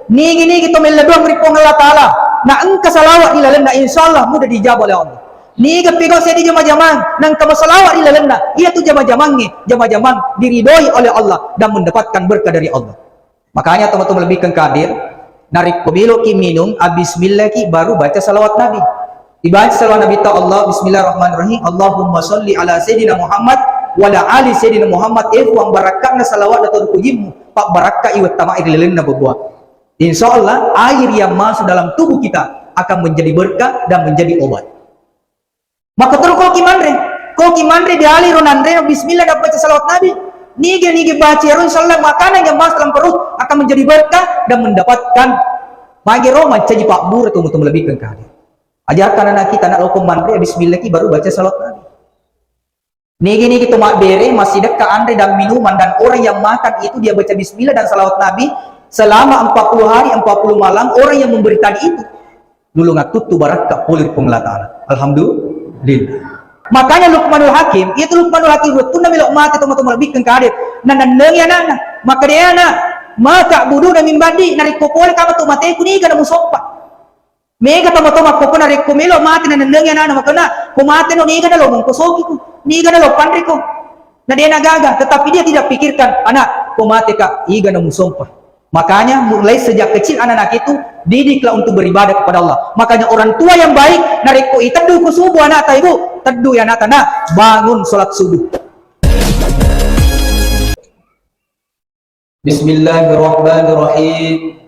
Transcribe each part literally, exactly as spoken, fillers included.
Nigi-nigi to mella doang ri Puang Allah Ta'ala, na engka salawat di lalenna, insya Allah mudah dijawab oleh Allah. Niga pegau seddi jama-jamang, na engka masalawat di lalenna, iya tu jama-jamangnge, jama-jamang diridoi oleh Allah dan mendapatkan berkah dari Allah. Makanya teman-teman lebih keng kadir, narekko meloki minum, bismillah ki baru baca salawat Nabi. Ibaca salawat Nabi ta Allah, bismillahirrahmanirrahim, Allahumma salli ala Sayyidina Muhammad wa ala ali Sayyidina Muhammad, eh Puang, barakatna salawat atau pujimmu, pak barakka iwa tamai ri lalenna bebua. Insya Allah, air yang masuk dalam tubuh kita akan menjadi berkah dan menjadi obat. Maka terus koki manre, koki manre diali ro nanre, bismillah dan baca salawat Nabi. Niga-niga baca ro, insya Allah makanan yang masuk dalam perut akan menjadi berkah dan mendapatkan magero mancaji pabbura tu mutu melebihkan kali. Ajarkan anak kita, nak loko manre, bismillah ki baru baca salawat Nabi. Nigi-nigi tu mabbere, masih dekat anre dan minuman, dan orang yang makan itu dia baca bismillah dan salawat Nabi selama empat puluh hari, empat puluh malam, orang yang memberi tadi itu nulung attuttu barakka pole ri Puang Allah Ta'ala. Alhamdulillah. Makanya Luqmanul Hakim, itu Luqmanul Hakim, wettunna melo mate to matu malebbikkeng kade, nanennengi anakna, maka dia anak, maka budu na mimbadi, narekko pole kama tu mateku niga na musoppa. Mega tama-tama ko narekko melo mate nanennengi anakna, makana ko mate no niga nalo mongko soki ko, niga nalo panre ko. Na dia nagaga, tetapi dia tidak pikirkan, anak, ko mate ka, iga na musompa. Makanya mulai sejak kecil anak-anak itu didiklah untuk beribadah kepada Allah. Makanya orang tua yang baik, narekko iteddu ko subuh anak ta ibu, teddu ya anak ta, nak, bangun sholat subuh. Bismillahirrahmanirrahim.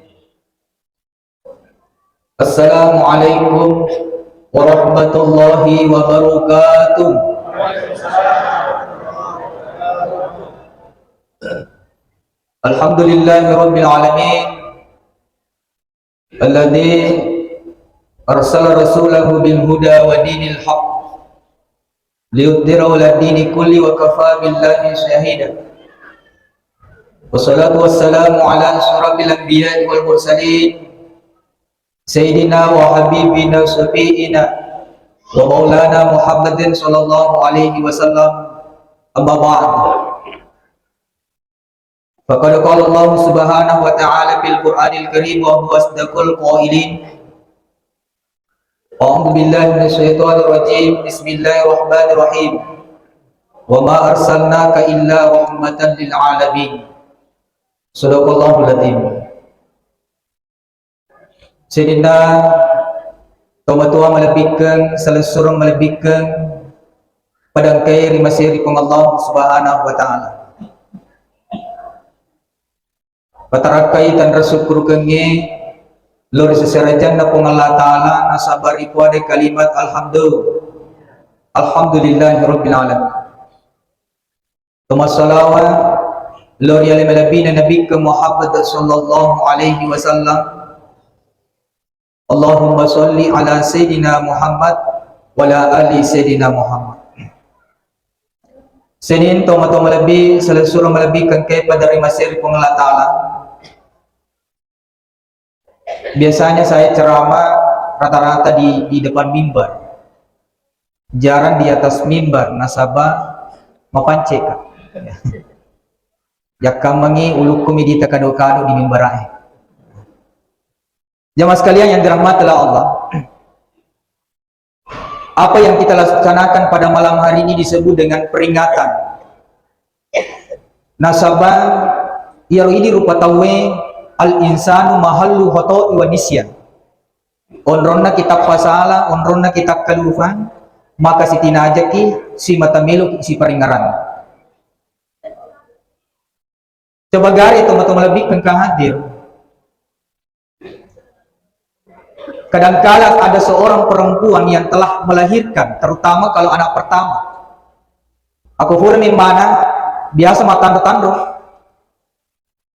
Assalamualaikum warahmatullahi wabarakatuh. Alhamdulillahirabbil alamin. Alladzi arsala rasulahu bil huda wa dinil haq liyudhhirahu 'alad dini kulli wa kafa billahi syahida. Wassalatu wassalamu ala asyrafil anbiya'i wal mursalin, sayyidina wa habibina syafi'ina wa maulana Muhammadin sallallahu alaihi wasallam. Amma ba'd. Faqad qala Allahu subhanahu wa ta'ala fil Qur'anil Karim wa huwa asdaqul qailin. A'udzu billahi minasy syaithanir rajim. Bismillahirrahmanirrahim. Wa ma arsalnaka illa rahmatan lil alamin. Sadaqallahul adzim. Sininna tomatoa malebbikkeng, salessureng malebbikkeng, padangkai ri masiri Puang Allah Subhanahu wa Ta'ala. Patarakkai tanra sukkurukengnge lao ri seserajanna Puang Allah Ta'ala, nasaba ripuadai kalimat alhamdu-, alhamdulillahi rabbil alamin. Tomassalawa lao ri ale malebbina Nabikkeng Muhammad sallallahu alaihi wasallam. Allahumma shalli ala Sayyidina Muhammad wa ala ali Sayyidina Muhammad. Sining tomatoa malebbi, salessureng malebbi kengke pada ri masiri Puang Allah Ta'ala. Biasanya saya ceramah rata-rata di, di depan mimbar. Jarang di atas mimbar, nasaba mapanceka. Yakkammengi ulukku mi di takado-kado di mimbar ae. Jamaah sekalian yang dirahmati oleh Allah, apa yang kita laksanakan pada malam hari ini disebut dengan peringatan. Nasaba iyaro idi rupa tauwe, al-insanu mahallu khoto'i wa nisyan. Onronna kita pasala, onronna kita kalufang, maka sitinajaki simata meloki siparingngerang. Coba gare tomatoa malebbi engka hadir. Kadangkala ada seorang perempuan yang telah melahirkan, terutama kalau anak pertama. Ako furami mana biasa matanro-tanro.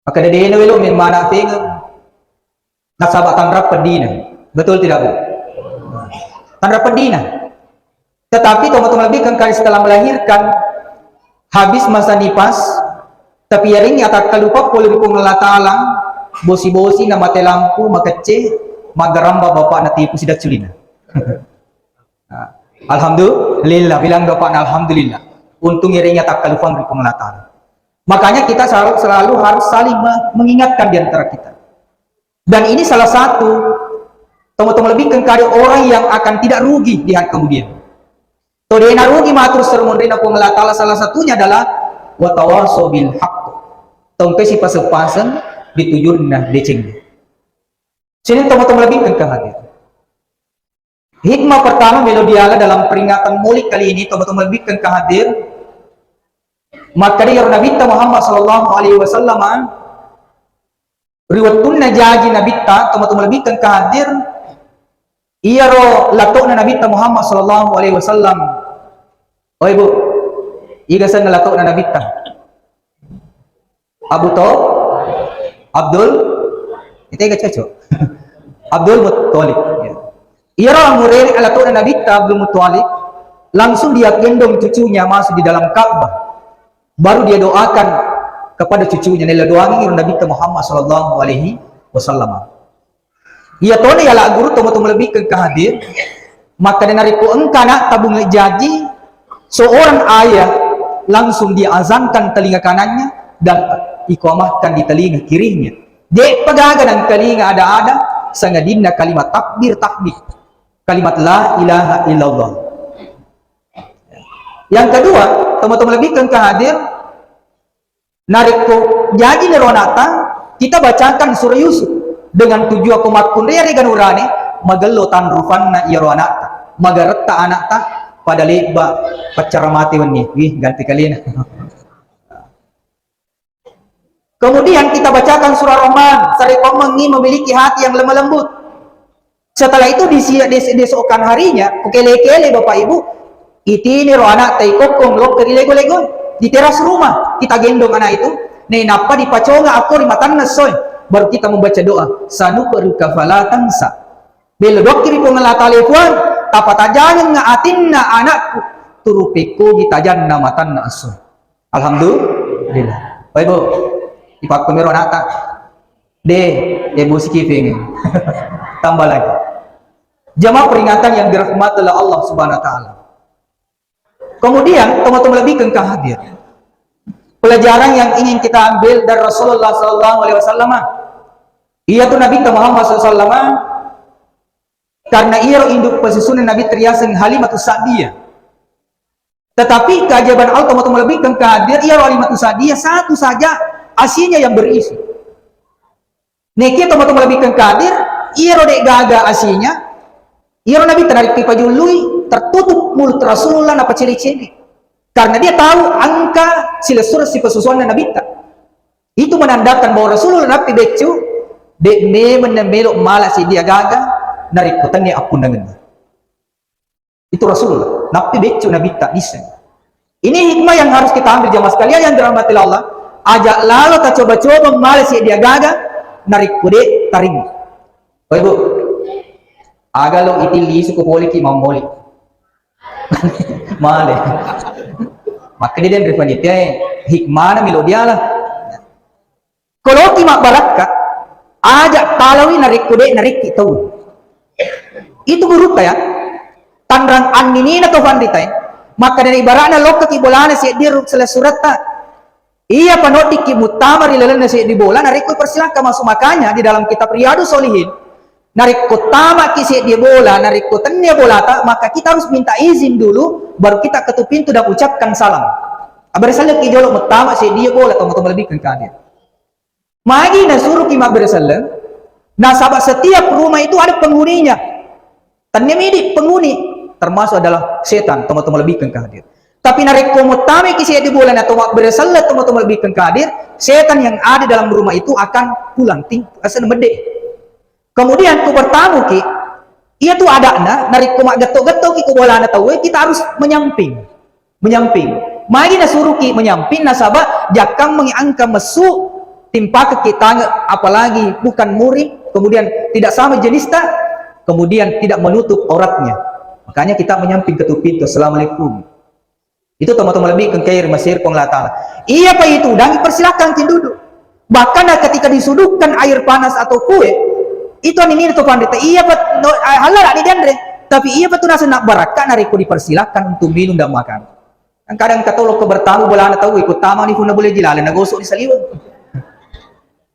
Maka dedena welo memana tengeng. Nasaba tanra peddina. Betul tidak, Bu? Tanra peddina. Tetapi tomatoa malebbi engka setelah melahirkan, habis masa nifas, tapi yaring atakkalupa pole ri Puang Allah Ta'ala, bosi-bosi na mate lampu, makecce, maggaramba bapakna tipu sidacculina. Nah, alhamdulillah, bilang bapakna alhamdulillah. Untung yaring atakkalupang ri Puang Allah Ta'ala. Makanya kita selalu, selalu harus saling me-, mengingatkan di antara kita. Dan ini salah satu, teman-teman lebih kengkari, orang yang akan tidak rugi di hari kemudian. To dena rugi matur seru monrina Puang Allah Ta'ala, salah satunya adalah watawasau bil haq. Tongke si paseng-paseng ditujunna deceng. Sini teman-teman lebih kengkang hadir. Hikmah pertama melo diala dalam peringatan Maulid kali ini, teman-teman lebih kengkang hadir. Maka dia Nabi Muhammad sallallahu alaihi wasallam, ri wettunna jaji Nabitta, teman-teman lebih kengkang hadir. Iyaro lato'na Nabitta Muhammad sallallahu alaihi wasallam. Oi, Bu, iga senna lato'na Nabitta? Abu Tho-, Abdul, itu enggak cocok. Abdul Muttalib. Ya. Iyaro amurene lato'na Nabitta Abdul Muttalib, langsung dia gendong cucunya masuk di dalam Ka'bah. Baru dia doakan kepada cucunya, nella doangi iro Nabitta Muhammad sallallahu alaihi wasallam. Iya tona yala guru, tomo-tomo lebih ke hadir. Maka narekko engka anak tabung jaji, seorang ayah langsung diazankan telinga kanannya dan iqamahkan di telinga kirinya. De'pa gaga nang telinga ada-ada, sangadinna kalimat takbir tahmid, kalimat la ilaha illallah. Yang kedua, tomo-tomo lebih ke hadir, narekko jaji nero anakta, kita bacakan surah Yusuf dengan tujuan ko makkunrai ri ganurane, magello tanrufanna iyaro anakta, magaretta anakta pada lebba paccara mate wenni. Wih, ganti kalina. Kemudian kita bacakan surah Rahman, sarekkoammengngi memiliki hati yang lemah lembut. Setelah itu di si-, di, di esokan harinya, kukele-kele Bapak Ibu, itiniro anakta ikokkong lokka ri lego-lego, di teras rumah, kita gendong anak itu, nainappa dipaconga akko ri matanna essoe, baru kita membaca doa, sanuqri'uka fala tansa. Belo dokki ri Puang Allah Ta'ala, Puang, tapatajangengnga atinna anakku, turu pekkogi tajanna matanna esso. Alhamdulillah. Baik, Bu. Ipakkumiro anakta. De, emosi kiping. Tambah lagi. Jamaah peringatan yang dirahmati oleh Allah Subhanahu wa Ta'ala. Kemudian, teman-teman lebih ke hadir. Pelajaran yang ingin kita ambil dari Rasulullah sallallahu alaihi wasallam. Iya tu Nabi Muhammad sallallahu alaihi wasallam, karena ia induk pesusunan Nabi teriaseng Halimatus Sa'diyah. Tetapi keajaiban Allah, teman-teman lebih ke hadir, ia Halimatus Sa'diyah satu saja asinya yang berisi. Nekia tomatoa malebbikkeng kadir, iyaro de'gaga asinya, iyaro Nabitta narekko ipajullui, tertutup mulut Rasulullah, napacele-cele. Karena dia tahu engka silessureng sipasusuanna Nabitta. Itu menandakan bahwa Rasulullah nappi beccu, de' memeng namelo mala siddi agaga narekko tennia appunnangenna. Itu Rasulullah. Nappi beccu Nabitta disseng. Ini hikmah yang harus kita ambil, jamaah sekalian yang dirahmati Allah. Aja lalo tacoba-coba mala seddi agaga narekko de' tarimma. Bapak Ibu, aga lo itilli suku poliki mammoli. Male. Maka dia dan Rifani teh hikmahna melo diala. Koloki mabbarakka, aja talawi narekko de' narekki tau. Itu gurutta ya. Tanrang anninina to fanrita e. Makkeda ibara'na lokkaki bolana seddi ru-, selessuretta. Iya panoddikki muttama ri lalenna seddi bola narekko persilakka masuk. Makanya di dalam kitab Riyadus Solihin, narekko tamaki seddi bola, narekko tennia bolata, maka kita harus minta izin dulu, baru kita ketuk pintu dan ucapkan salam. Abbere sellekki jolo muttama seddi bola, tomatoa malebbikkeng kadir. Magi nasuruki mabbere selleng? Nasaba setiap rumah itu ada penghuninya. Tennia midi penghuni, termasuk adalah setan, tomatoa malebbikkeng kadir. Tapi narekko muttamaki seddi bola na to mabbere selleng, tomatoa malebbikkeng kadir, setan yang ada dalam rumah itu akan pulang ting-, asal medde. Kemudian ku bertamuki, iya tu ada'na, narekko maggetto-gettoki ko bolana tauwe, kita harus menyamping. Menyamping. Magi nasuruki menyamping, nasaba jakkammengi engka messu, timpakekki tange, apalagi bukan murim, kemudian tidak sama jenista, kemudian tidak menutup auratnya. Makanya kita menyamping ketuk pintu, "Assalamualaikum." Itu tomatoa malebbikkeng kadir masir Puang Allah Ta'ala. Iyapa itu, dan persilahkan ki duduk. Bahkan ketika disuguhkan air panas atau kue, itu anninina to fanrita. Iyapa, no, eh, halal ni dianre. Tapi iyapa tu naseng nabbarakka narekko dipersilahkan untuk minum dan makan. Kadang katolo ko bertamu bolana tau, ikut tamani punna boleh jilala, nagosok di saliweng.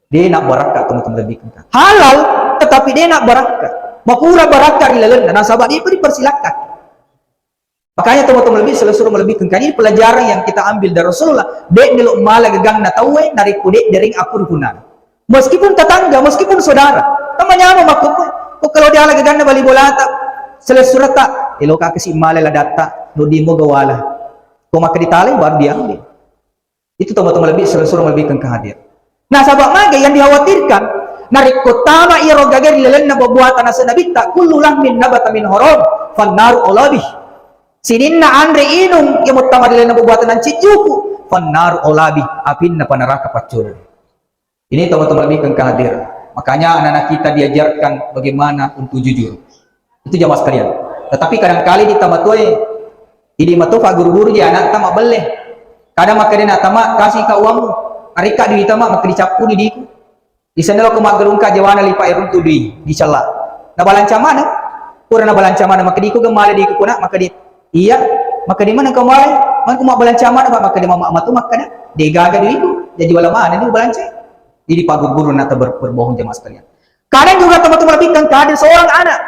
De' na barakka, tomatoa malebbi engka. Halal, tetapi de' na barakka. Mapura barakka ri lalenna, nasaba' de' pa dipersilakan. Makanya tomatoa malebbi, selessureng malebbi engka, ini pelajaran yang kita ambil dari Rasulullah. De' melo' mala gaganna tauwe narekko de' dereng akkurupunna. Meskipun tetangga, meskipun saudara, temanyama makkukku. Ko kalau diala gaganna bali bolata, selessuretta, eloka kasi' mala ladatta, no dimo gawala. Ko makkeda talai baru diambil. Itu tomatoa malebbi, selessureng malebbi engka hadir. Nasaba' maga yang dikhawatirkan, narekko tama iyaro gaga ri lalenna buah-buahan ase' Nabitta, "Kullu lahmin nabata min haram, fannaru aula bih." Sininna anre inung yang muttama ri lalenna buah-buahan anciccuku, fannaru aula bih, apinna pa naraka paccodo. Ini tomatoa malebbi engka hadir. Makanya anak-anak kita diajarkan bagaimana untuk jujur. Itu jamaah sekalian. Tetapi kadang kali di tomatoae, idi' mato fa guru-guru di anakta mabbelle. Kadang makkeda na, "Tama, kasih ka uangmu." Arekka duitta, Mak, makkeda, "Cappuni diku." Isenna lo ko maggelungka jawana lipa' e runtu' dui, dicella. Nabalanca maneng. Pura nabalanca maneng, makkeda, "Iko gemale diku, Nak?" Makkeda, "Iya." Makkeda, "Maneng ko male?" "Maneng ko mabbalanca maneng, Pak." Makkeda, "Mama matu makkeda, de' gaga duiku." Jaji wala maneng dibalanca. Jadi pagguru-guru na ber-, berbohong, jamaah sekalian. Kadang juga tomatoa malebbi engka hadir seorang anak.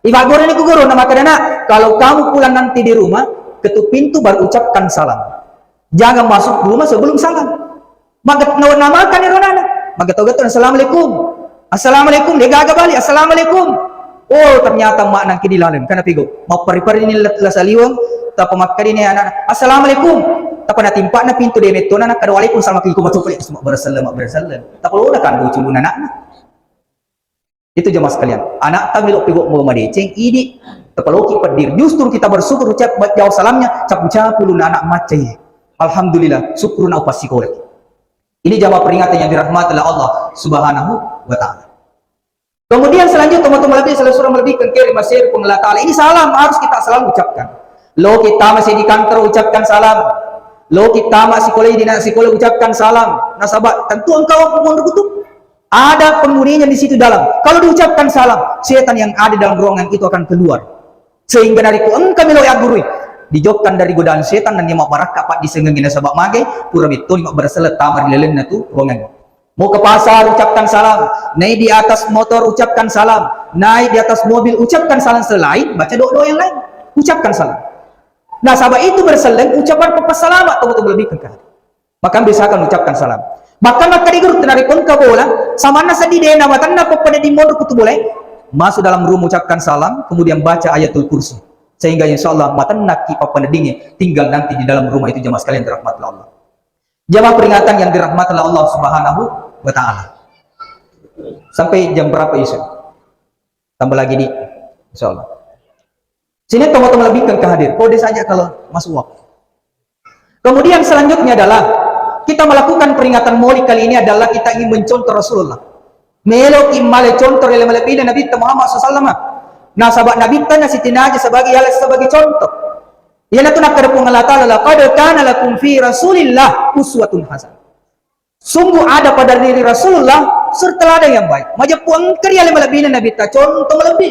Ipagguruni ku guru, na makkeda, "Nak, kalau kamu pulang nanti di rumah, ketuk pintu baru ucapkan salam. Jangan masuk rumah sebelum salam." Maga-, na-, namakan ero anana. Magetto-getto, "Assalamualaikum." "Assalamualaikum." De' gaga bali, "Assalamualaikum." Oh, ternyata emma'na engka di laleng. Kana pigo? Mappari-pari ni la-, la saliweng, tappa makkeda ni anana, "Assalamualaikum." Tappa natimpa'na pintu, de' mettona nakkeda, "Waalaikumsalam." Makkeda, "Iko matu pale." Terus mabbere selleng, mabbere selleng. Tappa lo nakanre culunna ana'na. Itu jamaah sekalian. Anakta melo' pigo' mau madeceng, idi' tapaloki peddir. Justru kita bersyukur ucap jawab salamnya, capu-capu ulunna anak macca, iya. Alhamdulillah, syukur na upassikola'i. Ini jamaah peringatan yang dirahmati oleh Allah Subhanahu wa Ta'ala. Kemudian selanjutnya, tomatoa malebbi, selessureng malebbi engka ri masei Puang Allah Ta'ala. Ini salam harus kita selalu ucapkan. Loki tama seddi kantor, ucapkan salam. Loki tama sikola, idi' na sikola, ucapkan salam. Nasaba' tentu engkau pun begitu. Ada penghuninya di situ dalam. Kalau diucapkan salam, setan yang ada dalam ruangan itu akan keluar. Sehingga narekko engka melo' aggurui, dijauhkan dari godaan setan dan dia mabbarakka' paddisengeng, nasaba' magai, pura mettoni mabbere selleng tama ri lalenna tu ruangan. Mau ke pasar, ucapkan salam. Naik di atas motor, ucapkan salam. Naik di atas mobil, ucapkan salam. Selain baca doa-doa yang lain, ucapkan salam. Nasaba' itu berselleng ucapan pappasalama', tomatoa malebbi engka. Maka biasakan ucapkan salam. Bahkan makkeda guru, narekko engka bola, samanna seddi de' na matanna pappada di monro kutu bola, masuk dalam rumah ucapkan salam, kemudian baca Ayatul Kursi. Sehingga insya Allah matanna ki pappada dinge tinggal nanti di dalam rumah itu, jamaah sekalian dirahmati Allah. Jamaah peringatan yang dirahmati Allah Subhanahu wa Ta'ala. Sampai jam berapa Isya? Tambah lagi di, insya Allah. Sini tomatoa malebbi engka hadir. Kode saja kalau masuk waktu. Kemudian selanjutnya adalah kita melakukan peringatan Maulid kali ini adalah kita ingin mencontoh Rasulullah. Melo' ki male contoh ri ale malebbina Nabitta Muhammad sallallahu alaihi wasallam. Nasaba' Nabitta nasitinaja sebagai, ialah sebagai contoh. Iyanatu nakkeda Puang Allah Ta'ala, "Laqad kana lakum fi Rasulillah uswatun hasanah." Sungguh ada pada diri Rasulullah suri teladan yang baik. Majeppu engka ri ale malebbina Nabitta contoh malebbi.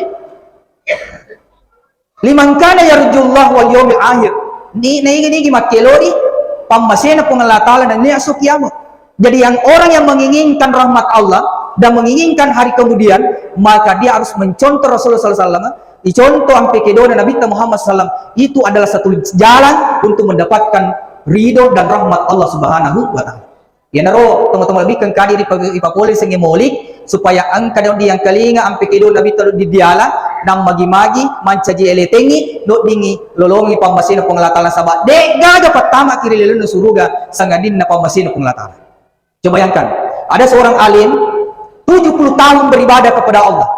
"Liman kana yarjullah wal yaumil akhir." Ni, nigi-nigi makkelori pammasena Puang Allah Ta'ala dan ni esok kiamat. Jadi yang orang yang menginginkan rahmat Allah dan menginginkan hari kemudian, maka dia harus mencontoh Rasulullah sallallahu alaihi wasallam, dicontoh ampe kedona Nabitta Muhammad sallallahu alaihi wasallam. Itu adalah satu jalan untuk mendapatkan ridho dan rahmat Allah Subhanahu wa Ta'ala. Iyanaro tomatoa malebbi engka hadir ipa-, ipapole sengnge Maulid, supaya engka dong diangkalinga ampe kedo Nabitta di diala, nammagi-magi, mancaji eletengi, noddingi, lolongi pammasena Puang Allah Ta'ala, saba' de' gaga pattama ki ri lalenna suruga sangadinna pammasena Puang Allah Ta'ala. Coba bayangkan, ada seorang alim tujuh puluh tahun beribadah kepada Allah.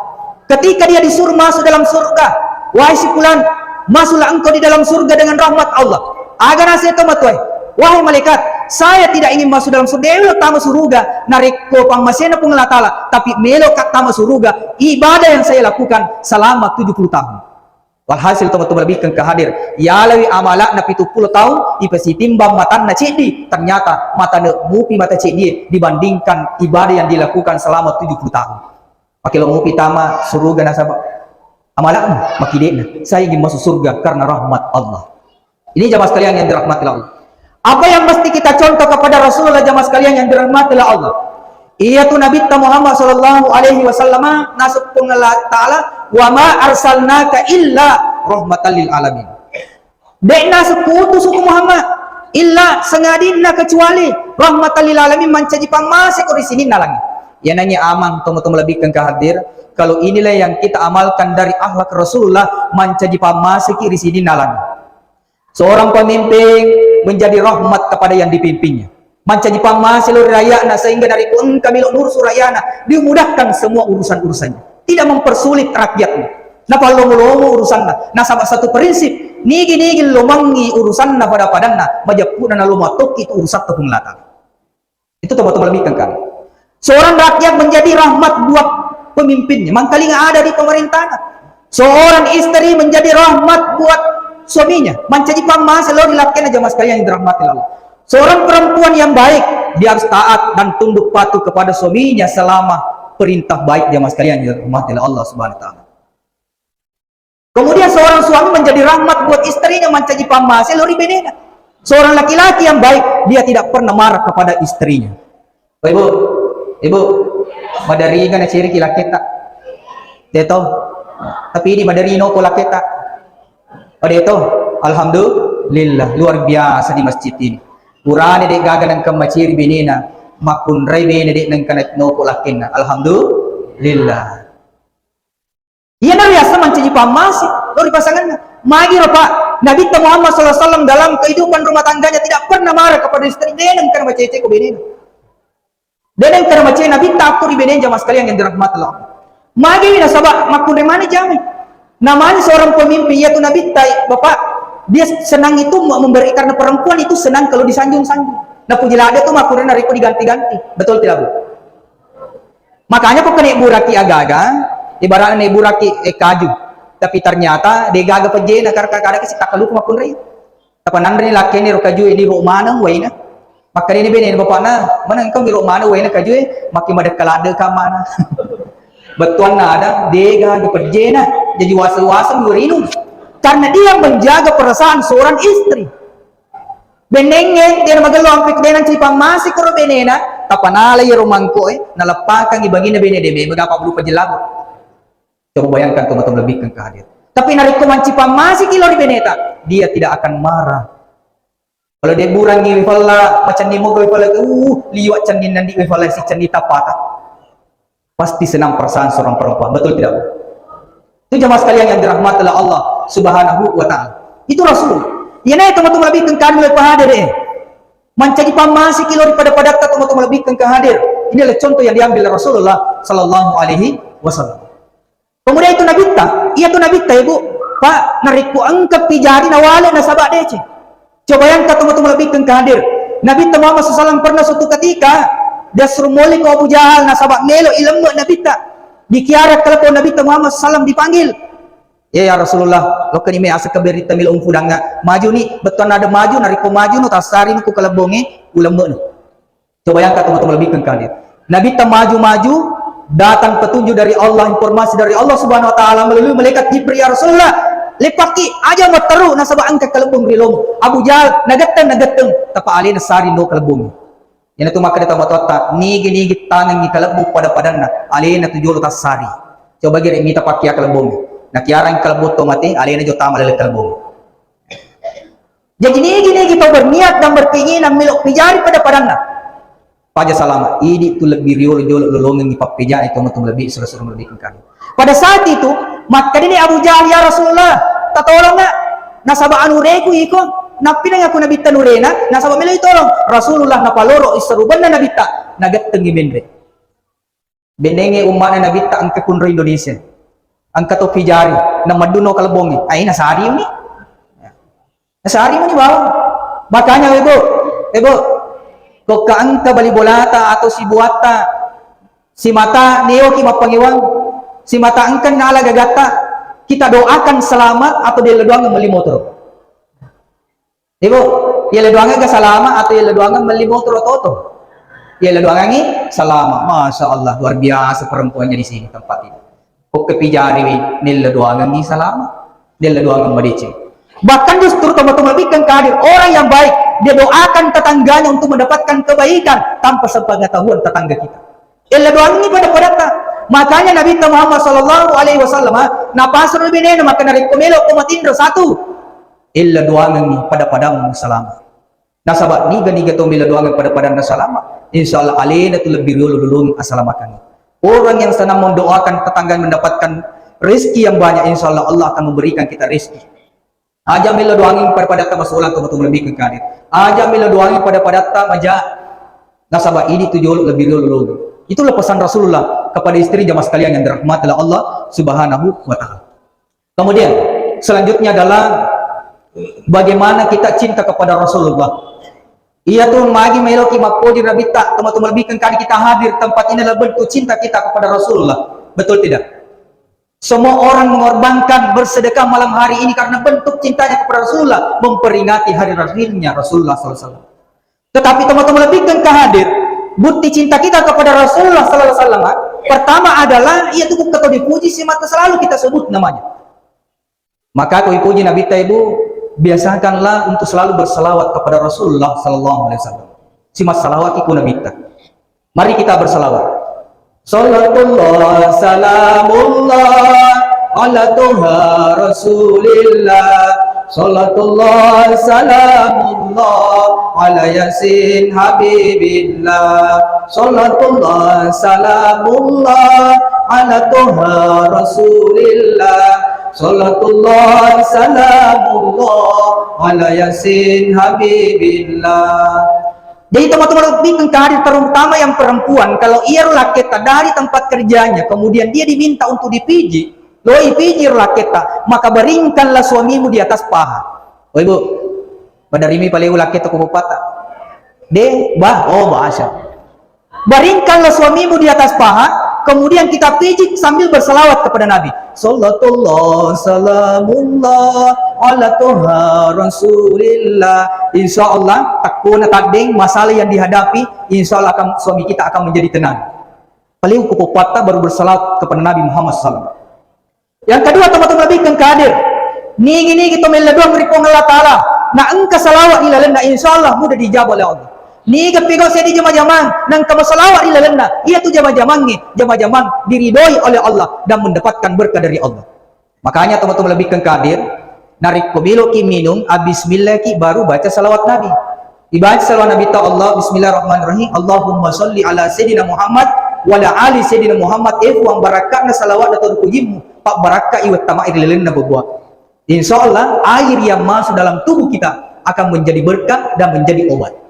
Ketika dia disuruh masuk dalam surga, "Wahai si fulan, masuklah engkau di dalam surga dengan rahmat Allah." Aga naseng tomatoae, "Wahai malaikat, saya tidak ingin masuk dalam surga, de' ulo tama suruga narekko pammasena Puang Allah Ta'ala, tapi meloka tama suruga, ibadah yang saya lakukan selama tujuh puluh tahun." Walhasil tomatoa malebbi engka hadir, yalawi amala'na pitu pulo taung, ipasitimbang matanna ceddi, ternyata matane mupi mata ceddie dibandingkan ibadah yang dilakukan selama tujuh puluh tahun. Makkelo mupi tama suruga nasaba' amala'mu makkide'na, saya ingin masuk surga karena rahmat Allah. Ini jamaah sekalian yang dirahmati Allah. Apa yang mesti kita contoh kepada Rasulullah, jamaah sekalian yang dirahmati Allah? Iyatu Nabitta Muhammad sallallahu alaihi wasallam, naseng Puang Allah Ta'ala, "Wa ma arsalnaka illa rahmatan lil alamin." De'na sekuutusuku Muhammad, illa, sangadinna, kecuali rahmatan lil alamin, mancaji pammaseko ri sininna langi. Iyanangngi amang, tomatoa malebbikkeng engka hadir, kalau inilah yang kita amalkan dari akhlak Rasulullah, mancaji pammaseki ri sininna langi. Seorang pemimpin menjadi rahmat kepada yang dipimpinnya. Mancaji pammase lao ri rakya'na, sehingga narekko engka melo nurusu rakya'na, dimudahkan semua urusan-urusannya. Tidak mempersulit rakyatnya. Napallomo-lomo urusanna. Nasaba satu prinsip, nigi-nigi lomangngi urusanna pada-padanna, majeppu'na nalomo tokki tu urusatta Puang Allah Ta'ala. Itu tomatoa malebbikkeng engka. Seorang rakyat menjadi rahmat buat pemimpinnya. Mangkalinga ada di pemerintahna. Seorang istri menjadi rahmat buat suaminya. Mancaji pammase lao ri lakkainna, jamaah sekalian yang dirahmati Allah. Seorang perempuan yang baik, dia harus taat dan tunduk patuh kepada suaminya selama perintah baik, jamaah sekalian yang dirahmati Allah Subhanahu wa Ta'ala. Kemudian seorang suami menjadi rahmat buat istrinya, mancaji pammase lao ri benena. Seorang laki-laki yang baik, dia tidak pernah marah kepada istrinya. Oh, Ibu, Ibu, madariga naceriki lakketta? Deto. Tapi ini madari nopo lakketta? Oh, deto. Alhamdulillah, luar biasa di masjid ini. Purane de' gaga nengka maceri benena, makkunrai bene de' nengka nopo lakkenna. Alhamdulillah. Iyana riaseng mancaji pammase lao ri pasanganna. Magiro, Pak, Nabitta Muhammad sallallahu alaihi wasallam dalam kehidupan rumah tangganya tidak pernah marah kepada istri. De' nengka maceceko benena. De' nengka maceceko Nabitta akko ri benena, jamaah sekalian yang dirahmati Allah. Magi nasaba makkunrai maneng jamai. Namanya seorang pemimpin, yaitu Nabitta, Bapak, dia senang itu memberi karena perempuan itu senang kalau disanjung-sanjung. Napuji ladde tu makkunrai narekko diganti-ganti. Betul tidak, Bu? Makanya ko kenna buraki aga-aga, ibaratna buraki, eh, kaju. Tapi ternyata de' gaga pejjena, kar-, kar-, kadang kasi takkaluku makkunrai. Tappa nanreni lakkainna ro kajue, diro maneng waina. Makkedani bene bapakna, "Maneng engka diro maneng waina kajue, makin madekka ladde ka mana." Bettuanna ada, de' gaga pejjena, jadi waseng-waseng rinung. Karena dia menjaga perasaan seorang istri. Benengnge, de' namagello ampe de' nancaji pammase koro benena, tappa nala iyaro mangko'e, naleppakangngi banginna bene de' memeng apa bulu pajellabo. Coba bayangkan, tomatoa malebbikkeng engka hadir. Tapi narekko mancaji pammaseki lao ri beneta, dia tidak akan marah. Kalau de' burangngi wefalla, macenni moga wefalla, uh, liwa' cenninna ndi' wefalla, si cenni tappata. Pasti senang perasaan seorang perempuan, betul tidak, Bu? Itu jamaah sekalian yang dirahmati oleh Allah Subhanahu wa Ta'ala. Itu Rasul. Iyana tomatoa malebbikkeng engka hadir. Mancaji pammaseki lao ri pada-padatta, tomatoa malebbikkeng engka hadir. Ini adalah contoh yang diambil Rasulullah sallallahu alaihi wasallam. Kemudian itu Nabitta, iyatu Nabitta, Ibu, Pak, narekko engka pijari nawale nasaba deceng. Coba bayangkan, tomatoa malebbikkeng engka hadir. Nabitta Muhammad sallallahu alaihi wasallam pernah suatu ketika diassureng moleko Abu Jahal nasaba melo ilemme Nabitta. Dikiara kalebbong Nabitta Muhammad sallallahu alaihi wasallam, dipanggil. "Ya, ya Rasulullah, lokkani me aseng kaberitta melo umpudangnga. Majuni, bettuanna ada maju, narekko majunu tassarimi ku kalebbongnge, ulemmenu." Coba bayangkan, tomatoa malebbikkeng engka hadir. Nabitta maju-maju, datang petunjuk dari Allah, informasi dari Allah Subhanahu wa Ta'ala melalui malaikat Jibril, "Ya Rasulullah, leppakki, aja matteru nasaba engka kalebbong ri lomo." Abu Jahal nagetteng, nagetteng, tappa alena sari lo kalebbong. Iyanatu makkeda tomatoatta, nigi-nigi tangengngi kalebbong pada-padanna, alena tu jolo tassari. Coba gere mita pakkia kalebbong. Nakiarang kalebbong to mate, alena jo tama laleng kalebbong. Jadi nigi-nigi tau berniat dan berkeinginan melo pijari pada-padanna, paja salama. Idi tu lebbi riolo jolo lolongengngi pappejae tomatoa malebbi, saudara-saudara malebbikkeng engka hadir. Pada saat itu, makkedani Abu Jahal, "Ya Rasulullah, tatolongnga, nasaba anureku iko." Nappinang aku Nabitta nurena, nasaba melo itolong. Rasulullah napaloro isserubenna Nabitta, nagettengngi menre. Benengnge umma'na Nabitta engka kunro Indonesia. Engka to pijari, namadduno kalebbongnge. Ai, nasariuni. Nasariuni bawang. Makanya, Ibu, Ibu, kokka engka bali bolata atau sibuatta, simata neoki mappangewang, simata engka nala gagatta, kita doakan selamat atau diledoang melli motoro. Ibu, iya ledoangeng ga salama atau iya ledoangeng melli motoro oto-oto? Iya ledoangengngi salama. Masya Allah, luar biasa perempuannya di sini tempat ini. Ko kepijariwi, nella doangengngi salama, nella doangeng madeceng. Bahkan justru teman-teman bikin hadir orang yang baik, dia doakan tetangganya untuk mendapatkan kebaikan tanpa sepengetahuan tetangga kita. Ella doangengngi pada-padatta. Makanya Nabitta Muhammad sallallahu alaihi wasallam, ah, napasro benena, maka narekko melo ko matinro satu, ella doangengngi pada-padamu salama. Nasaba niga-niga to melo doangeng pada-padanna salama, insya Allah alena tu lebih riolo lolongeng asalamakengnge. Orang yang senang mendoakan tetangga mendapatkan rezeki yang banyak, insya Allah Allah akan memberikan kita rezeki. Aja melo doangeng pada-padatta masolang, tomatoa malebbikkeng kadir. Aja melo doangeng pada-padatta maja. Nasaba idi tu jolo lebih riolo lolongeng. Itulah pesan Rasulullah kepada istri, jamaah sekalian yang dirahmati Allah Subhanahu wa Ta'ala. Kemudian, selanjutnya adalah bagaimana kita cinta kepada Rasulullah. Iya tu magi meloki mappoji Nabitta, tomatoa malebbikkeng kadir, kita hadir tempat ini adalah bentuk cinta kita kepada Rasulullah. Betul tidak? Semua orang mengorbankan bersedekah malam hari ini karena bentuk cintanya kepada Rasulullah, memperingati hari lahirnya Rasulullah sallallahu alaihi wasallam. Tetapi tomatoa malebbikkeng kadir, bukti cinta kita kepada Rasulullah sallallahu alaihi wasallam, pertama adalah, iya tu, ketika dipuji, simata selalu kita sebut namanya. Maka ko ipuji Nabitta, Ibu, biasakanlah untuk selalu bersalawat kepada Rasulullah sallallahu alaihi wasallam. Simassalawat ki ku Nabitta. Mari kita bersalawat. Salatullah salamullah ala Toha Rasulillah. Salatullah salamullah ala Yasin Habibillah. Salatullah salamullah ala Toha Rasulillah. Salatullah salamullah ala Yasin Habibillah. Jadi tomatoa malebbikkeng kadir, terutama yang perempuan, kalau iyaro lakketta dari tempat kerjanya, kemudian dia diminta untuk dipiji, lo ipiji ro lakketta, maka baringkanlah suamimu di atas paha. Oh Ibu, maderrimi paleu lakketta ko bappatta? De, bah, oh bahasa. Baringkanlah suamimu di atas paha, kemudian kita pijit sambil bersalawat kepada Nabi. Salatullah salamullah ala Toha Rasulillah. Insya Allah, takkona taddeng masalah yang dihadapi, insya Allah akan, suami kita akan menjadi tenang. Paleu ko bappatta baru bersalawat kepada Nabi Muhammad sallallahu alaihi wasallam. Yang kedua, tomatoa malebbikkeng kadir, nigi-nigi to mella doang ri Puang Allah Ta'ala, na engka salawat ri lalenna, insya Allah mudah diijabah oleh Allah. Niga pigau seddi jama-jamang, na engka masalawat ri lalenna, iya tu jama-jamangnge, jama-jamang diridoi oleh Allah dan mendapatkan berkah dari Allah. Makanya tomatoa malebbikkeng kadir, narekko meloki minum, ah, bismillah ki baru baca salawat Nabi. Ibaca salawat Nabi ta Allah, bismillahirrahmanirrahim. Allahumma salli ala Sayyidina Muhammad wa ala ali Sayyidina Muhammad. Eh Puang, barakka'na salawat atau pujimmu, pabbarakka'i wettama'i ri lalenna bebua. Insya Allah, air yang masuk dalam tubuh kita akan menjadi berkah dan menjadi obat.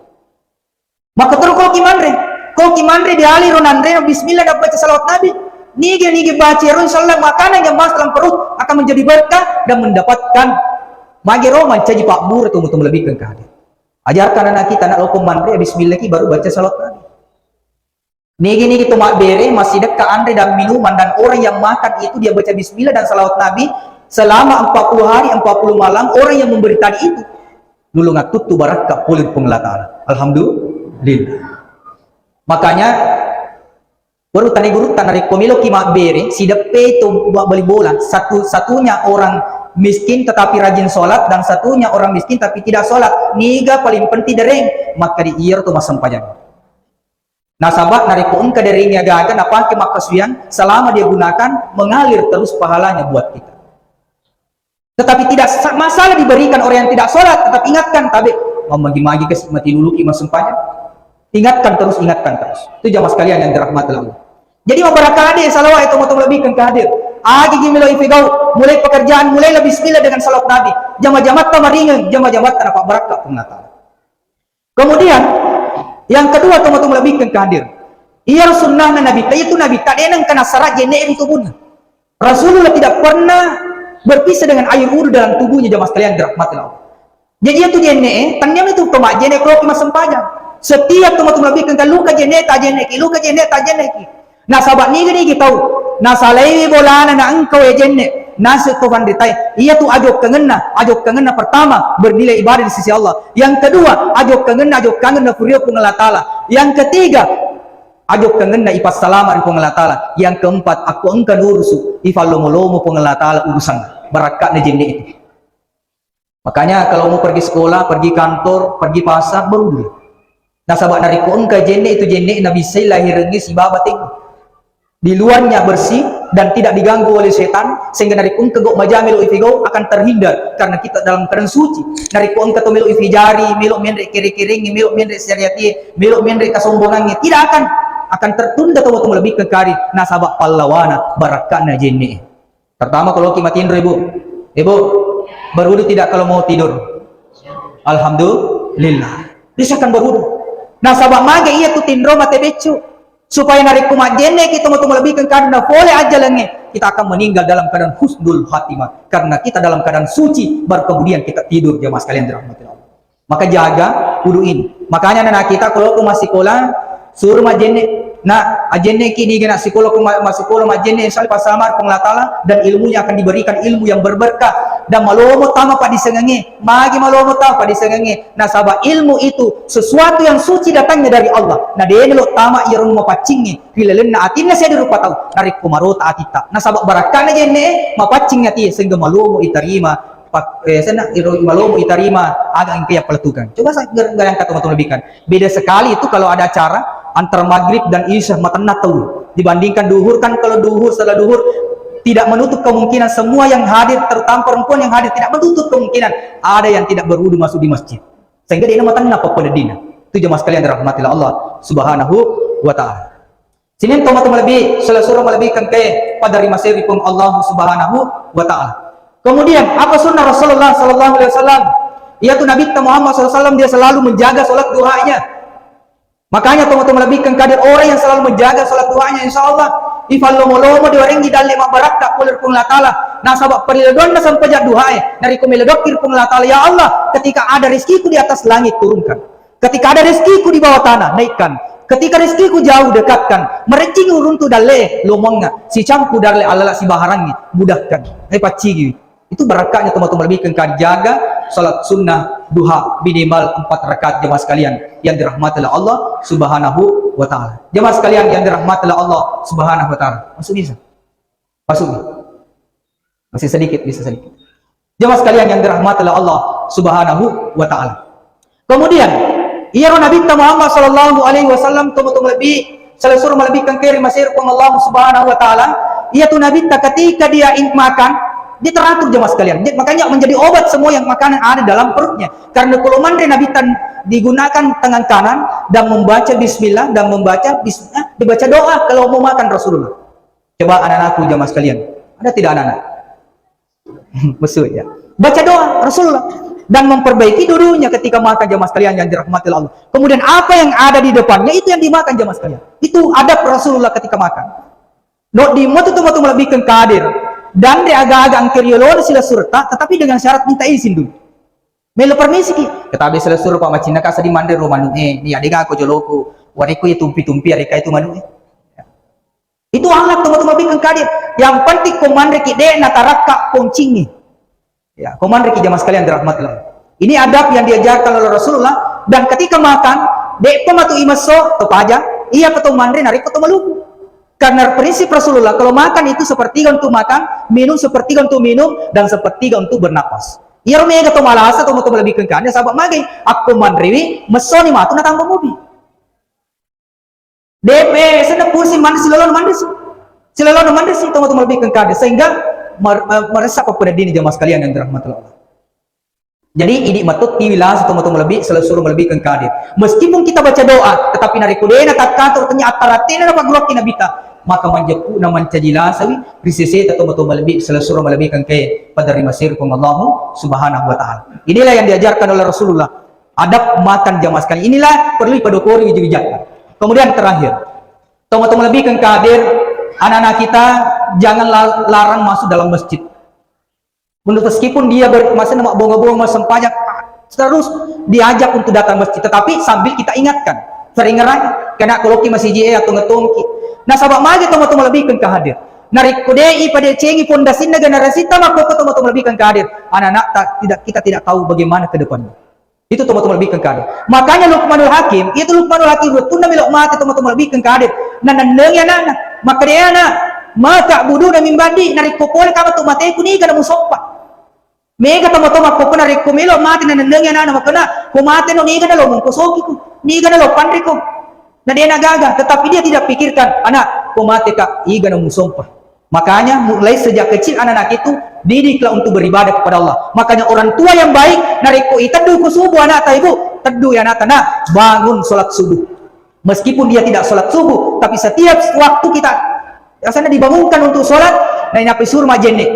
Maka terus ko ki manre, ko ki manre diali ro nanre, bismillah dan baca salawat Nabi. Nige-nige baca ro, insya Allah makanan yang masuk dalam perut akan menjadi berkah dan mendapatkan magero mancaji pabbura, tomatoa malebbikkeng kadir. Ajarkan anak kita, nak, lokko manre, bismillah ki, baru baca salawat Nabi. Nigi-nigi to mabbere, massidekka anre dan minuman, dan orang yang makan itu dia baca bismillah dan salawat Nabi selama empat puluh hari, empat puluh malam, orang yang memberi tadi itu nulung attuttu barakka pole ri Puang Allah Ta'ala. Alhamdulillah. Makanya, baru tani gurutta, narekko meloki mabbere, sideppe to mabbali bola, satu-satunya orang miskin tetapi rajin sholat dan satunya orang miskin tapi tidak sholat, niga paling penting dereng? Maka di iyaro to massempajang. Nasaba narekko engka dereng agaga napake makkasuwiang, selama dia gunakan, mengalir terus pahalanya buat kita. Tetapi tidak sa-, masalah diberikan orang yang tidak sholat, tetap ingatkan, tabe, mamagi-magi ke mati dulu ki massempajang. Ingatkan terus, ingatkan terus. Itu jamaah sekalian yang dirahmati Allah. Jadi, mabarakade salawat itu, tomatoa malebbikkeng kadir. Agi gi melo ipegau, mulai pekerjaan, mulailah bismillah dengan salawat Nabi. Jama-jamatta maringeng, jama-jamatta napabbarakka Puang Allah Ta'ala. Kemudian, yang kedua, tomatoa malebbikkeng kadir. Iyaro sunnahna Nabitta, itu Nabitta de nengka nassara jenne ri tubunna. Rasulullah tidak pernah berpisah dengan air wudhu dalam tubuhnya, jamaah sekalian dirahmati Allah. Jadi, itu jenne, tanniami tu to majjenne ko ki massempajang. Setiap tomatoa malebbikkeng kadir, luka jenne ta jenne ki, luka jenne ta jenne ki. Nasaba nigi-nigi tau nasalaiwi bolana na engka wae jenne, naseng to fanritae, iyatu ajokkangenna, ajokkangenna pertama bernilai ibadah di sisi Allah. Yang kedua, ajokkangenna, ajokkangenna furio Puang Allah Ta'ala. Yang ketiga, ajokkangenna ipassalama ri Puang Allah Ta'ala. Yang keempat, akko engka nurusu, ifallomo-lomo Puang Allah Ta'ala urusanna. Barakka'na jenne itu. Makanya kalau mau pergi sekolah, pergi kantor, pergi pasar, berwudu. Nasaba narekko engka jenne itu, jenne nabissai lahirengnge sibawa bateng. Di luarnya bersih dan tidak diganggu oleh setan, sehingga narekko engka gau maja melo ifigau akan terhindar karena kita dalam keadaan suci. Narekko engka to melo ifijari, melo menre kere-kerengnge, melo menre syariatie, melo menre kasombongangnge, tidak akan, akan tertunda to, to melebihi kengkari nasaba pallawana barakka'na jenne. Pertama, kalau ki matinro, Ibu. Ibu, berwudu tidak kalau mau tidur? Alhamdulillah. Dia akan berwudu. Nasaba mage iya tu tinro mate beccu. Supaya narekko majjenne ki tomo-tomo lebih kengkadna pole ajjalengnge, kita akan meninggal dalam keadaan husnul khatimah. Karena kita dalam keadaan suci, baru kemudian kita tidur, jemaah sekalian dirahmati Allah. Maka jaga wudu ini. Makanya anak kita kalau ke masikola, suruh majjenne. Nah, ajjenne ki niga nak sikola ke ma-, masikola majjenne, insya Allah pasamar Puang Allah Ta'ala dan ilmunya akan diberikan ilmu yang berberkah dan malomo tama padisengengnge. Magi malomo tama padisengengnge. Nasaba ilmu itu sesuatu yang suci datangnya dari Allah. Na de melo tama iyaro mapaccingnge ri lalenna atinna seddi rupa tau. Narekko marota atitta. Nasaba barakkana jenne mapaccing ati sehingga malomo itarima pak-, eh, senna iro malomo itarima aga engka iya paletukang. Coba sa-, ger-, bayangkan teman-teman lebihkan. Beda sekali itu kalau ada acara antara maghrib dan isya matenna tau. Dibandingkan duhur kan kalau duhur, setelah duhur tidak menutup kemungkinan semua yang hadir, terutama perempuan yang hadir tidak menutup kemungkinan ada yang tidak berwudu masuk di masjid. Sehingga dia matenna pappeneddina. Itu jemaah sekalian dirahmatilah Allah Subhanahu wa Ta'ala. Sini tomat malebbi, selesura malebbi kengke pada rimaseri pun Allah Subhanahu wa Ta'ala. Kemudian, apa sunnah Rasulullah sallallahu alaihi wasallam? Yaitu Nabi Muhammad sallallahu alaihi wasallam dia selalu menjaga salat duhanya. Makanya tomat malebbi kengkadir orang yang selalu menjaga salat duhanya, insya Allah ifallomo-lomo diwarengi dalle mabbarakka pole ri Puang Allah Ta'ala. Nasaba periladoanna sempajang duhae, nariko meledokki ri Puang Allah Ta'ala, ya Allah, ketika ada rizkiku di atas langit turunkan. Ketika ada rezekiku di bawah tanah, naikkan. Ketika rezekiku jauh, dekatkan. Merencing uruntu dalle, lomongnga. Sicampu dalle alala sibaharangngi, mudahkan. Eh, paccigiwi. Itu barakkatnya tomat-tomat lebih kengka dijaga salat sunnah duha minimal empat rakaat jemaah sekalian yang dirahmatilah Allah Subhanahu wa Ta'ala. Jemaah sekalian yang dirahmatilah Allah Subhanahu wa Ta'ala. Masuk bisa? Masuk. Masih sedikit, bisa sedikit. Jemaah sekalian yang dirahmatilah Allah Subhanahu wa Ta'ala. Kemudian, iyaro Nabitta Muhammad sallallahu alaihi wasallam tomo-tomo lebih, selesur lebih kengkeri masir pun Allah Subhanahu wa Ta'ala, iya tu Nabitta ketika dia in-, makan, dia teratur jemaah sekalian. Dia, makanya menjadi obat semua yang makanan ada dalam perutnya. Karena kalau manre Nabitta digunakan tangan kanan dan membaca bismillah dan membaca bismillah, dibaca doa kalau mau makan Rasulullah. Coba anak-anakku jemaah sekalian, ada tidak anak-anak? Maksud ya. Baca doa Rasulullah dan memperbaiki dulunya ketika makan jemaah sekalian yang dirahmati Allah. Kemudian apa yang ada di depannya itu yang dimakan jemaah sekalian. Itu adab Rasulullah ketika makan. No di motu tu motu lebih kengkadir dan di aga-aga angkeriolona sila surta tetapi dengan syarat minta izin dulu. Melo permisi ki. Ketabe sila suruh Pak Macinna kasa di mandre ro manu eh ni adega ko joloku. Wareko ya tumpi-tumpi areka itu manu eh. Itu anak teman-teman lebih kengkadir. Yang penting ko manre ki de natarakka poncingi. Ya, ko manre ki jamaah sekalian dirahmati Allah. Ini adab yang diajarkan oleh Rasulullah dan ketika makan, de pematu imeso to paja, iya peto manre narik peto maluku. Karena prinsip Rasulullah kalau makan itu sepertiga untuk makan, minum sepertiga untuk minum dan sepertiga untuk bernapas. Iya mega to malasa to lebih kengkadir sahabat magai, aku manrewi mesoni matu natambah mubi. Depe, senna pursi manre silolona manre si. Silolona manre si, tomo-tomo lebih kengkade. Sehingga mer-, mer-, meresa pappeneddini jamaah sekalian yang dirahmati Allah. Jadi, idi matut tiwi lasa tomo-tomo lebih, selesur lebih kengkade. Meskipun kita baca doa, tetapi narekko dena takkatur tanya attaratena na pagguruakki nabita, maka manjeppu na mancaji lasawi, riseseta tomo-tomo lebih, selesur lebih kengke, pada rimasirkum Allahu Subhanahu wa Ta'ala. Inilah yang diajarkan oleh Rasulullah. Adab makan jamaah sekalian. Inilah perlu dipadokori wija-wijatta. Kemudian terakhir, tomo-tomo lebih kengkadir, anak-anak kita jangan la-, larang masuk dalam masjid. Menurut meskipun dia ber-, masa nama bonga-bonga sempajang, terus diajak untuk datang masjid, tetapi sambil kita ingatkan, sering ngerai, kena koloki masih jie atau ngetongki. Nah, sabab magi tomo-tomo lebih kengkadir. Narik kodei pada cengi fondasinna generasi tamak koko tomo-tomo lebih kengkadir. Anak-anak tak, tidak, kita tidak tahu bagaimana ke depannya. Itu tomo-tomo lebih kengkadir. Makanya Luqmanul Hakim, itu Luqmanul Hakim, wettunna melo mate tomo-tomo lebih kengkadir. Nah, nennengi anakna. Maka dia anak, maka budu na mimbandi, narik kopole kama tu mate kuni kana musoppa. Mega tomo-tomo makkokko narekko melo mate na nennengi anana makkona, ko mate no niga nalo mongko sokiku. Niga nalo panriko? Na de' nagaga, tetapi dia tidak pikirkan, "Anak, ko mate ka, iga na musompa." Makanya mulai sejak kecil anak-anak itu didiklah untuk beribadah kepada Allah. Makanya orang tua yang baik, narekko iteddu ko subuh anak ta, ibu, teddu ya anak ta, nak, bangun sholat subuh. Meskipun dia tidak sholat subuh, tapi setiap waktu kita, rasanya dibangunkan untuk sholat, na inappi suruh majenne.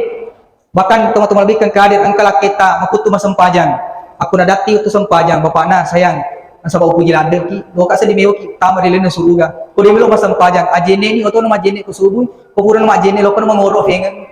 Bahkan tomatoa malebbikkeng kadir, engka lakketta makuttu massempajang. Akko nadatti wettu sempajang, bapakna, "Sayang, nasaba upojie laddeki, loka seddi meloki tama ri lalenna suruga." Ko de' melo massempajang, ajenneni oto na majenne ko subuh, ko purana majenne, lokka na mangoro fengeng.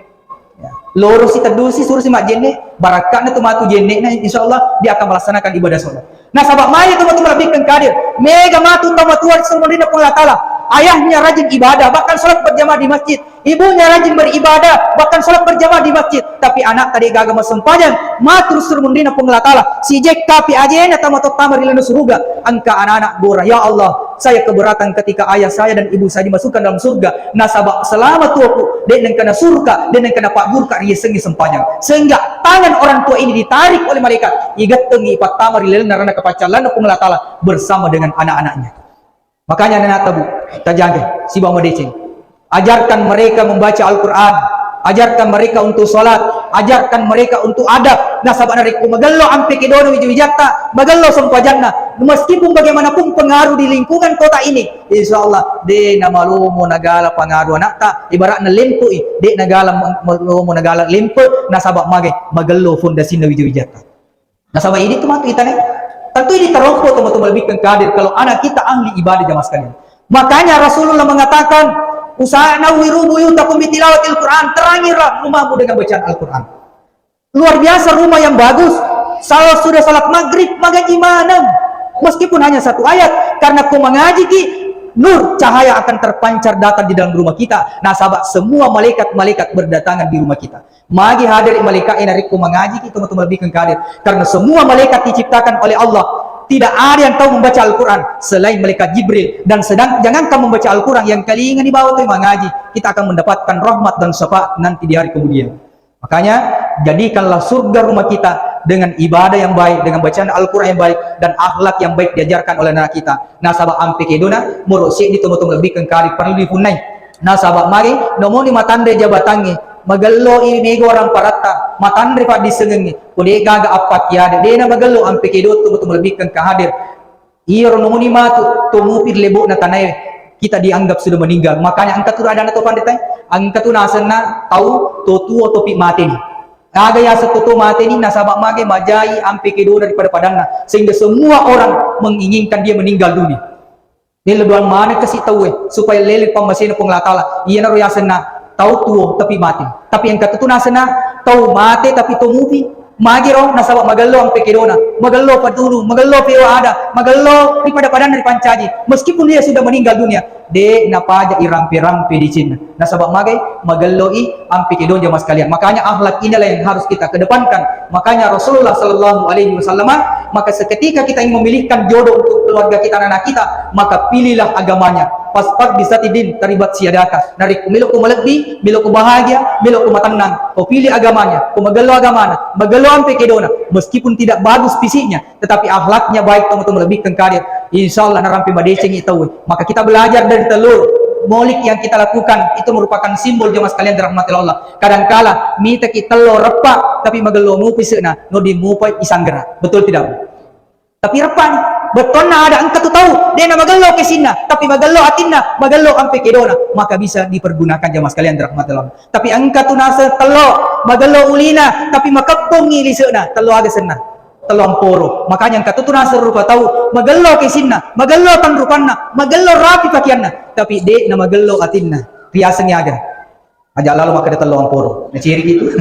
Ya. Lorosi teddusi, surusi majjenne, barakka'na tu matu jenne'na, insya Allah dia akan melaksanakan ibadah sholat. Nasaba' magi tomatoa malebbikkeng kadir, mega matu tomatoa ri munrinna Puang Allah Ta'ala, ayahnya rajin ibadah, bahkan sholat berjamaah di masjid, ibunya rajin beribadah, bahkan sholat berjamaah di masjid, tapi anak ta de' gaga massempajang, matu ri munrinna Puang Allah Ta'ala, sijekkapi ajena tomatoa tama ri lalenna suruga, engka anak-anak gora, "Ya Allah, saya keberatan ketika ayah saya dan ibu saya dimasukkan dalam surga, nasaba' selama tuoku de' nengka nasurka, de' nengka napagguruka riasengnge sempajang." Sehingga tangan orang tua ini ditarik oleh malaikat, igettengngi ipattama ri lalenna ranaka paccallanna Puang Allah Ta'ala bersama dengan anak-anaknya. Makanya anak-anak tabu, tajaga sibawa madeceng. Ajarkan mereka membaca Al-Quran, ajarkan mereka untuk sholat, ajarkan mereka untuk adab. Nasaba' narekko magello ampe kedona wija-wijatta, magello sempajanna, meskipun bagaimanapun pengaruh di lingkungan kota ini, insya Allah de' namalomo nagala pengaruh anakta. Ibaratna lempe'i, de' nagala ma-, malomo nagala lempe', nasaba' mage magello fondasinna wija-wijatta. Nasaba' idi tu matu itane. Tentu ini terompo tomatoa malebbikkeng kadir kalau anak kita ahli ibadah, jamaah sekalian. Makanya Rasulullah mengatakan, "Usa-, nawwiru buyutakum bitilawatil Quran," terangilah rumahmu dengan bacaan Al-Quran. Luar biasa rumah yang bagus. Kalau sudah salat maghrib, magaji maneng. Meskipun hanya satu ayat, karena ko mangajiki, nur cahaya akan terpancar datang di dalam rumah kita. Nasaba' semua malaikat-malaikat berdatangan di rumah kita. Magi hadir malaika'e narekko mangajiki tomatoa malebbikkeng kadir. Karena semua malaikat diciptakan oleh Allah. Tidak ada yang tahu membaca Al-Quran selain malaikat Jibril. Dan sedang, jangankan membaca Al-Quran, yang telinga ni bawang tu mangaji, kita akan mendapatkan rahmat dan syafaat nanti di hari kemudian. Makanya, jadikanlah surga rumah kita dengan ibadah yang baik, dengan bacaan Al-Quran yang baik, dan akhlak yang baik diajarkan oleh anak kita. Nasaba' ampe kedona, moro seddi tomatoa malebbikkeng kadir perlu dipunnai. Nasaba' magi, nomoni matanre jabatangnge, magello i mega waramparatta, matanre paddissengengnge, ko de' gaga appakkiade, de' na magello ampe kedo tomatoa malebbikkeng kadir. Iyaro nomoni matu to mupi ri lebo'na tanae, kita dianggap sudah meninggal. Makanya engka tu adana to panritae, engka tu nasenna tau to tuo topi mateni. Aga yaseng to tuo mateni, nasaba' mage majai ampe kedona ri pada-padanna, sehingga semua orang menginginkan dia meninggal dunia. Lele doang maneng kasi tauwe supaya lele pammasena Puang Allah Ta'ala. Iyanaro yasenna tau tuo tapi mate. Tapi engka tu nasenna tau mate tapi to mupi. Magiro nasaba' magello ampe kedona, magello padulu, magello pewa ada, magello ri pada-padanna ripancaji. Meskipun dia sudah meninggal dunia, de' napaja irampe-rampe dicinna. Nasaba' magai, magello i ampe kedona, jamaah sekalian. Makanya akhlak inilah yang harus kita kedepankan. Makanya Rasulullah sallallahu alaihi wasallam, maka seketika kita ingin memilihkan jodoh untuk keluarga kita, anak-anak kita, maka pilihlah agamanya. Fasfar bisati din taribat siadaka. Narekko meloko malebbi, meloko bahagia, meloko matennang, ko pilih agamanya, ko magello agamana, magello ampe kedona, meskipun tidak bagus fisiknya, tetapi akhlaknya baik, tomatoa malebbikkeng kadir, insya Allah narampe madecengi tauwe. Maka kita belajar dari telur. Molik yang kita lakukan itu merupakan simbol, jemaah sekalian dirahmati Allah. Kadangkala mitaki tello reppa, tapi magello mupa ise'na, no dimupa isanggara. Betul tidak, Bu? Tapi reppani. Bettuanna ada engka tu tau, de' na magello kesinna, tapi magello atinna, magello ampe kedona, maka bisa dipergunakan, jemaah sekalian dirahmati Allah. Tapi engka tu naseng tello, magello ulina, tapi makeppongi lise'na, tello aga senna. Tello amporo. Makanya engka tu naseng rupa tau, magello kesinna, magello tanrupanna, magello rapi pakeanna, tapi de' na magello atinna. Riasengngi aga. Aja' lalo makkeda tello amporo. Naciri gitu.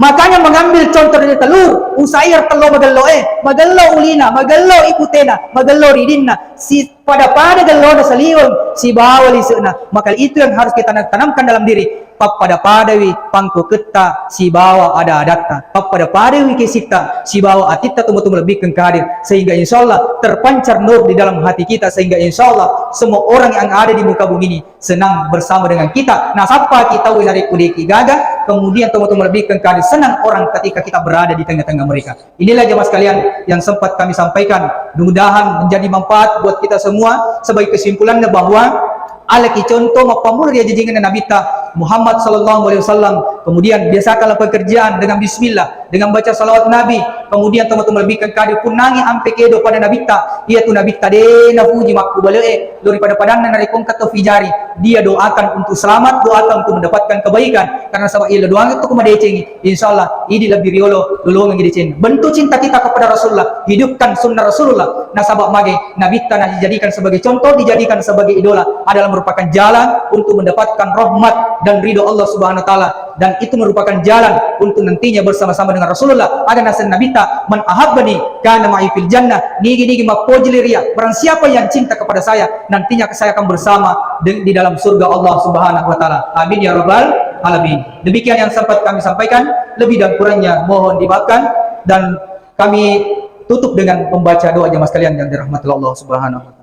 Makanya mengambil contoh dari telur, usai tello magello e, magello ulina, magello iputena, magello ridinna, si Pada-pada gellona saliweng sibawa lise'na, maka itu yang harus kita tanamkan dalam diri. Pappada-padawi pangkoketta sibawa ada-adatta, pappada-padawi kesitta sibawa atitta, teman-teman lebih kengkadir, sehingga insya Allah terpancar nur di dalam hati kita, sehingga insya Allah semua orang yang ada di muka bumi ini senang bersama dengan kita. Nah, sapa kita narekko deki gaga, kemudian teman-teman lebih kengkadir senang orang ketika kita berada di tengah-tengah mereka. Inilah jemaah sekalian yang sempat kami sampaikan. Mudah-mudahan menjadi manfaat buat kita semua. Sebagai kesimpulannya bahwa alaki contoh mappammula ri ajajingenna Nabitta Muhammad sallallahu alaihi wasallam. Kemudian biasakanlah pekerjaan dengan bismillah, dengan baca salawat Nabi. Kemudian teman-teman lebihkan kadi punnangi ampe kedo pada Nabitta. Iya tu Nabitta de napuji makkubale'e. Daripada padanna narekko engka tau fijari, dia doakan untuk selamat, doakan untuk mendapatkan kebaikan. Karena sabab iya doakan tu madecengi. Insya Allah, idi lebbi riolo lolongengngi decenna. Bentuk cinta kita kepada Rasulullah, hidupkan sunnah Rasulullah. Nasaba mage Nabitta dijadikan sebagai contoh, dijadikan sebagai idola adalah merupakan jalan untuk mendapatkan rahmat dan ridho Allah Subhanahu wa taala, dan itu merupakan jalan untuk nantinya bersama-sama dengan Rasulullah. Ada naseng Nabitta, "Man ahabbani kana ma'i fil jannah." Nigi-nigi mappoji liria, barang siapa yang cinta kepada saya, nantinya saya akan bersama di, di dalam surga Allah Subhanahu wa taala. Amin ya rabbal alamin. Demikian yang sempat kami sampaikan, lebih dan kurangnya mohon dimaafkan, dan kami tutup dengan membaca doa jemaah sekalian yang dirahmati Allah Subhanahu wa taala.